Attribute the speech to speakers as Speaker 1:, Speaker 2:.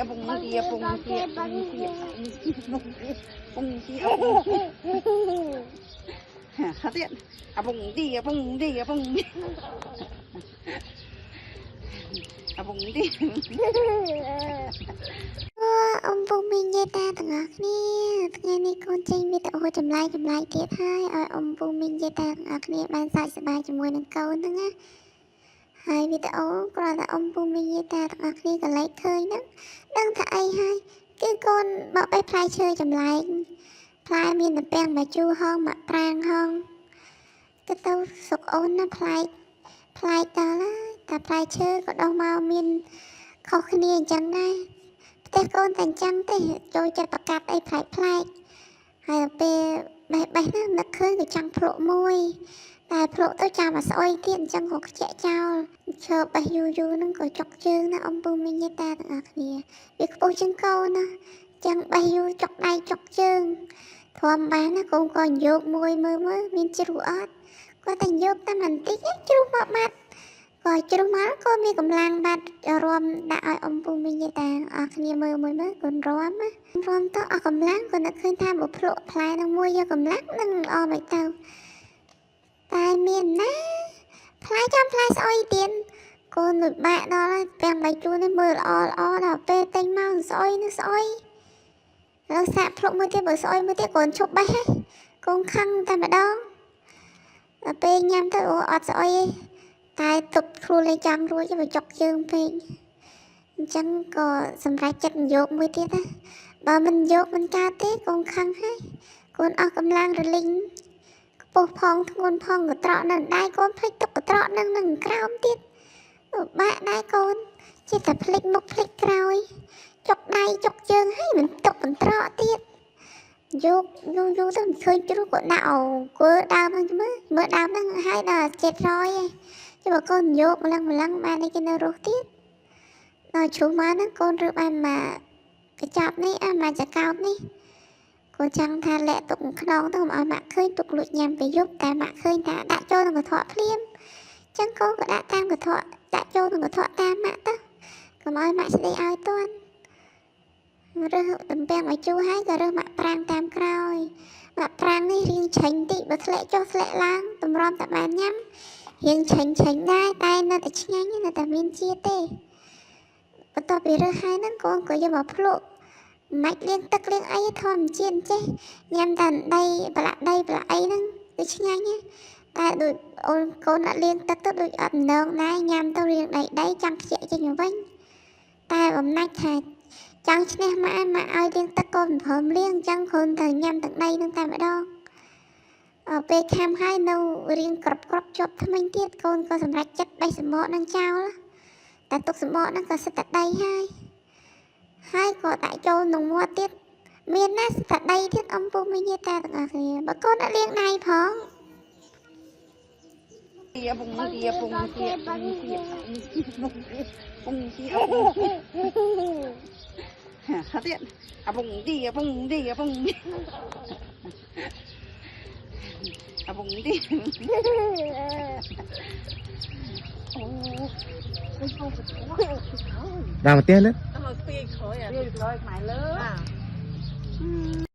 Speaker 1: 蹦地蹦地蹦地蹦地蹦地好的，啊蹦地蹦地蹦地，啊蹦地。
Speaker 2: អ៊ំពូមីងយាយតាទាំងអស់គ្នាថ្ងៃនេះកូនចេញវីដេអូចម្លែកចម្លែកទៀតហើយឲ្យអ៊ំពូមីងយាយតាទាំងអស់គ្នាបានសើចសប្បាយជាមួយនឹងកូនហ្នឹងណាហើយវីដេអូគ្រាន់តែអ៊ំពូមីងយាយតាទាំងអស់គ្នាក៏លេចឃើញហ្នឹងដឹងថាអីហើយគឺកូនមកបេះផ្លែឈើចម្លែកផ្លែមានទំពាំងបាយជូរហងមកប្រាងហងទៅទៅសុកអូនណាប្លែកប្លែកដល់ហើយតែផ្លែឈើក៏ដុះមកមានខុសគ្នាអញ្ចឹងដែរ ផ្ទះកូនតែអញ្ចឹងទេចូលចិត្តប្រកាប់អីប្លែកប្លែកហើយដល់ពេលបេះបេះហ្នឹងនឹកឃើញក៏ចង់ភ្លក់មួយតែភ្លក់ទៅចាំមកស្អុយទៀតអញ្ចឹងក៏ខ្ជាក់ចោលឈើបេះយូរយូរហ្នឹងក៏ចុកជើងណាអ៊ំពូមីងយាយតាទាំងអស់គ្នាវាខ្ពស់ជាងកូនណាអញ្ចឹងបេះយូរចុកដៃចុកជើងធំបានណាកូនក៏យកមួយមើលមើលមានជ្រុះអត់គាត់តែយកតែបន្តិចឯងជ្រុះមកបាត់ ក៏ជ្រុះមកក៏មានកម្លាំងបាត់រាំដាក់ឲ្យអ៊ំពូមីងយាយតាអស់គ្នាមើលមួយមើលកូនរាំណារាំទៅអស់កម្លាំងក៏នឹកឃើញថាបើភ្លក់ផ្លែនឹងមួយយកកម្លាំងនឹងល្អមិនទៅតែមានណាផ្លែចាំផ្លែស្អុយទៀតកូនលុយបាក់ដល់ហើយពាំងបាយជូរនេះមើលល្អល្អដល់ពេលទិញមកស្អុយនឹងស្អុយឥឡូវសាកភ្លក់មួយទៀតបើស្អុយមួយទៀតកូនឈប់បេះហើយកូនខឹងតែម្ដងដល់ពេលញ៉ាំទៅអូអត់ស្អុយទេ តែទប់ខ្លួនលេងចង់រួចមកចុកជើងពេកអញ្ចឹងក៏សម្រេចចិត្តយកមួយទៀតណាបើមិនយកមិនកើតទេកូនខឹងហើយកូនអស់កម្លាំងរលីងខ្ពស់ផងធ្ងន់ផងកត្រកនៅដៃកូនភ្លេចទុកកត្រកនឹងនឹងក្រោមទៀតបាក់ដៃកូនចេះតែភ្លេចមុខភ្លេចក្រោយចុកដៃចុកជើងហើយមិនទុកកន្ត្រកទៀតយកយូរយូរទៅមិនឃើញជ្រុះក៏ដាក់អូគើដើមហ្នឹងមើលមើលដើមហ្នឹងហើយដល់700ឯង ចុះបើកូនយកម្លឹងម្លឹងបានអីគេនៅរស់ទៀតដល់ជ្រុះមកហ្នឹងកូនរើបានមកកញ្ចប់នេះអាមកចកោបនេះកូនចង់ថាលាក់ទុកខ្នងទៅកុំឲ្យម៉ាក់ឃើញទុកលួចញ៉ាំពេលយប់តែម៉ាក់ឃើញថាដាក់ចូលក្នុងកន្ត្រកភ្លាមចឹងកូនក៏ដាក់តាមកន្ត្រកដាក់ចូលក្នុងកន្ត្រកតាមម៉ាក់ទៅកុំឲ្យម៉ាក់ស្ដីឲ្យទាន់រើសទំពាំងឲ្យជូរហើយក៏រើសម៉ាក់ប្រាងតាមក្រោយម៉ាក់ប្រាងនេះរៀងឆេញតិចបើធ្លាក់ចុះធ្លាក់ឡើងតម្រាំតែបានញ៉ាំ រៀងឆេញឆេញដែរតែនៅតែឆ្ងាញ់នៅតែមានជាតិទេបន្ទាប់ពីរើសហើយហ្នឹងកូនក៏យកមកភ្លក់មិនលាងទឹកលាងអីធម្មជាតិចេះញ៉ាំតែដីប្រឡាក់ដីប្រឡាក់អីហ្នឹងគឺឆ្ងាញ់ណាតែដូចអូនកូនអត់លាងទឹកទៅដូចអត់ម្ដងដែរញ៉ាំទៅរៀងដីដីចង់ខ្ជាក់ចេញមកវិញតែបំណាច់ថាចង់ឈ្នះម៉ាក់ម៉ាក់ឲ្យលាងទឹកកូនមិនព្រមលាងអញ្ចឹងគ្រាន់តែញ៉ាំទាំងដីហ្នឹងតែម្ដង អើពេលខាំហើយនៅរៀងក្របក្របជាប់ថ្មិញទៀតកូនក៏សម្រេចចិត្តបេះសម្បកនឹងចោលតែទុកសម្បកហ្នឹងក៏សិតតែដីហើយហើយក៏ដាក់ចូលក្នុងមាត់ទៀតមានណាសិតតែដីទៀតអំពូមីញាតាទាំងអស់គ្នាបើកូនអត់លាងដៃផង
Speaker 1: 蹦地蹦地蹦地蹦地蹦地好的，啊蹦地蹦地蹦地，啊蹦地，អូ
Speaker 3: ដើមផ្ទះលើ
Speaker 4: ដល់ស្ពាយក្រោយអា
Speaker 1: វាក្រោយខ្មែរលើ
Speaker 4: បាទ